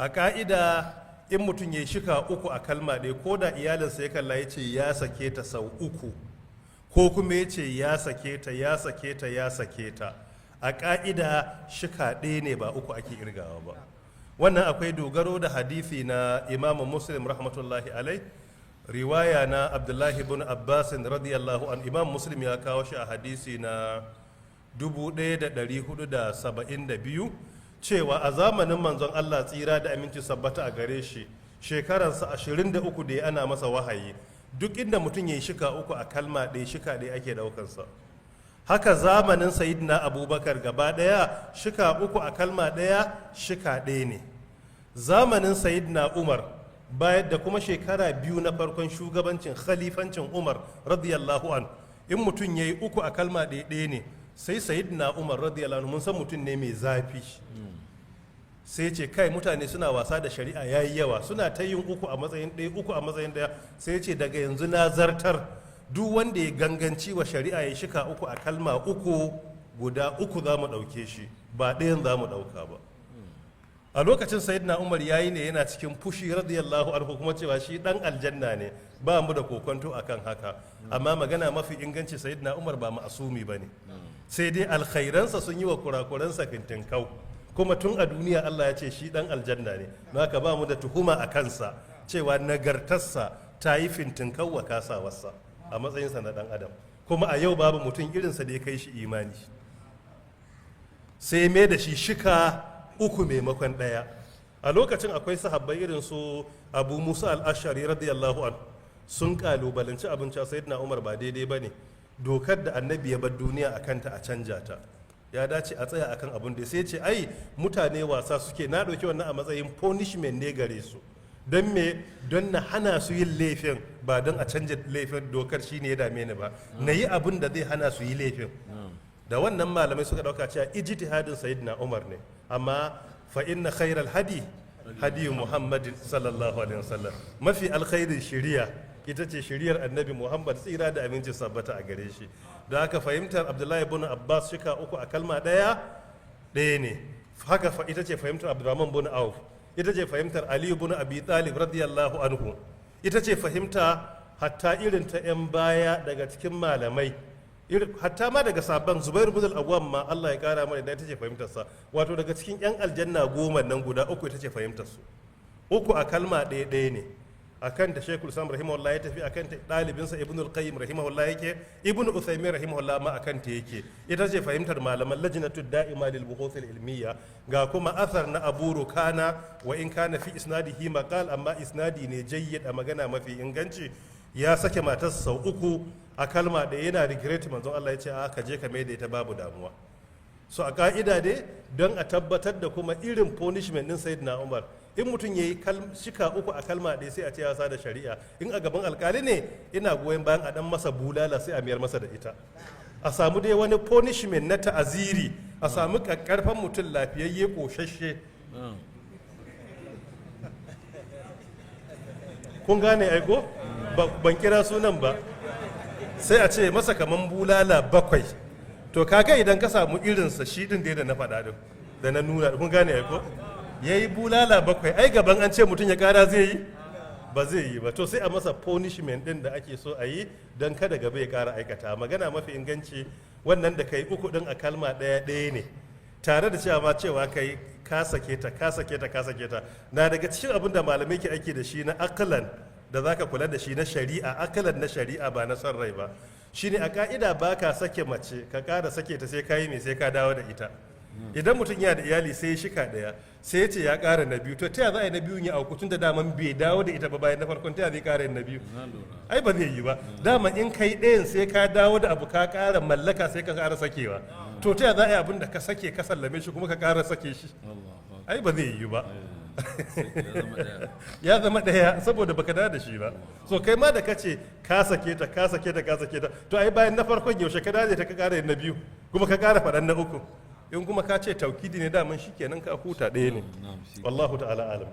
A ka'ida, in mutum ya yi shika uku a kalma ɗaya, ko da iyalinsa ya kalla ya ce ya sake ta sau uku, ko kuma ya ce ya sake ta, ya sake ta, ya sake ta, a ka'ida shika ɗaya ne, ba uku ake irgawa ba. Wannan akwai dogaro da hadisi na Imamu Muslim rahmatullahi alai, riwaya na Abdullahi bin Abbasin radiyallahu an. Imam Muslim ya kawo shi a hadisi na 1472, cewa a zamanin Manzon Allah, tsira da aminci sabbata a gare shi, shekaransa 23 da ya ana masa wahayi, duk inda mutum ya yi shika uku a kalma ɗaya, shika ɗaya ake ɗaukansa. Haka zamanin Sayidina Abubakar gaba ɗaya, shika uku a kalma ɗaya shika ɗaya ne. Zamanin Sayidina Umar, bayan da kuma shekara 2 na farkon shugabancin khalifancin Umar radiyallahu an, in mutum ya yi uku a kalma ɗaya, ɗaya ne. Sai Sayidina Umar radiyallahu anhu, mun san mutum ne mai zafi, sai ce, "Kai, mutane suna wasa da shari'a, yayi yawa, suna ta yin uku a matsayin ɗaya, uku a matsayin ɗaya." Sai ce, "Daga yanzu na zartar, duk wanda ya ganganci wa shari'a ya shika uku a kalma uku, guda uku za mu ɗauke shi, ba ɗayan za mu ɗauka ba." A lokacin Sayyidina Umar yayi ne yana cikin fushi radiyallahu anhu, kuma cewa shi dan aljanna ne, ba mu da kokonto akan haka. Amma magana mafi inganci, Sayyidina Umar ba ma'asumi bane, sai dai alkhairansa sun yi wa kurakuransa fintinkau. Kuma tun a duniya Allah ya ce shi dan aljanna ne. Don haka ba mu da tuhuma a kansa cewa nagartarsa ta yi fintinkau wa kasawarsa a matsayinsa na dan adam. Kuma a yau babu mutum irinsa da ya kai shi imani. Sai mai da shi shika uku maimakon ɗaya. A lokacin akwai sahabbai irin su Abu Musa al-Ashari radiyallahu an, sun kalubalanci abinci Sayyidina Umar, ba daidai ba ne, dokar da Annabi ya bar duniya a kanta a canja ta, ya dace a tsaya akan abin da sai ce, "Ai mutane wasa suke, na ɗauki wannan a matsayin punishment ne gare su. Don me? Don na hana su yin laifin, ba don a canja laifin dokar shine ya dame ni ba, na yi abin da zai hana su yi laifin." Da wannan malamai suka dauka cewa ijtihadin Sayyidina Umar ne. Amma fa inna khairal hadi hadi Muhammadin sallallahu alaihi wasallam. Mafi alkhairin shiriya ita ce shiriyar Annabi Muhammad, tsira da aminci sabbata a gare shi. Da haka fahimtar Abdullahi ibn Abbas, shika uku a kalma daya ɗaya ne. Haka fa ita ce fahimtar Abdurrahman bin Auf, ita ce fahimtar Ali ibn Abi Talib radiyallahu anhu, ita ce fahimta hatta irin ta 'yan baya daga cikin malamai, hatta ma daga sabon Zubair bin al-Awwam ma, Allah ya kara mana da, ita ce fahimtar sa. Wato daga cikin 'yan aljanna 10 nan, guda uku ita ce fahimtar su, uku a kalma ɗaya ɗaya ne. Akan ta Sheikhul Islam rahimahullah ya tafi, akan ta ɗalibinsa Ibn al-Qayyim rahimahullah yake, Ibn Uthaymin rahimahullah ma akan ta yake. Ita ce fahimtar malaman Lajnatu Da'ima lil Buhuth al Ilmiya. Ga kuma athar na Abu Rukana, wa in kana fi isnadihi maqal, amma isnadi ne jayyid a magana mafi inganci. Ya sake matarsa sau uku a kalma ɗaya, yana regret, Manzon Allah ya ce, "A ka je ka mai da ita, babu damuwa." So a ka'ida dai, don a tabbatar da kuma irin punishment din Sayyidina Umar, in mutum ya yi shika uku a kalma ɗaya, sai a ce ya da shari'a. In a gaban alkali ne, ina goyon bayan a dan masa bulala, sai a mayar masa da ita. A samu dai wani punishment na ta'aziri, a samu kakkarfan mutum, lafiyayye, koshashe. Kun gane aiko? Ban kira sunan ba. Sai a ce masa kaman bulala bakwai. To kaga idan ka samu irinsa shi din da na faɗa din da na nuna, kun gane aiko, ya yi bulala bakwai, ai gaban an ce mutum ya kara zai yi? Ba zai yi ba. To sai a masa punishment din da ake so a yi don kada gaba ya kara aikata. Magana mafi inganci, wannan da kai uku din a kalma ɗaya, ɗaya ne. Tare da cewa ma cewa kai ka sake ta, ka sake ta, ka sake ta, na daga cikin abin da malamai ke aiki da shi na akalan da zaka kula da shi na shari'a, akalan na shari'a, ba na son rai ba, shine a ka'ida ba ka sake mace ka kara sake ta sai ka yi mai, sai ka dawo da ita. Idan mutum yana da iyali, sai ya shika ɗaya, sai ya ce ya ƙara na biyu, to ta za a yi na biyun ya auku, tun da daman bai dawo da ita ba bayan na farkon? Ta zai ƙara yin na biyu? Ai ba zai yi ba. Dama in kai ɗayan, sai ka dawo da abu, ka ƙara mallaka, sai ka ƙara sakewa. To ta za a yi abin da ka sake, ka sallame shi, kuma ka ƙara sake shi? Ai ba zai yi ba. Ya zama ɗaya, saboda baka dawo da shi ba. So kai ma da kace ka sake ta, ka sake ta, ka sake ta, to ai bayan na farkon yaushe ka dawo ta, ka ƙara yin na biyu, kuma ka ƙara faɗan na uku? In kuma ka ce taukidi ne daman, shi kenan ka huta, ɗaya ne. Wallahu ta'ala alam.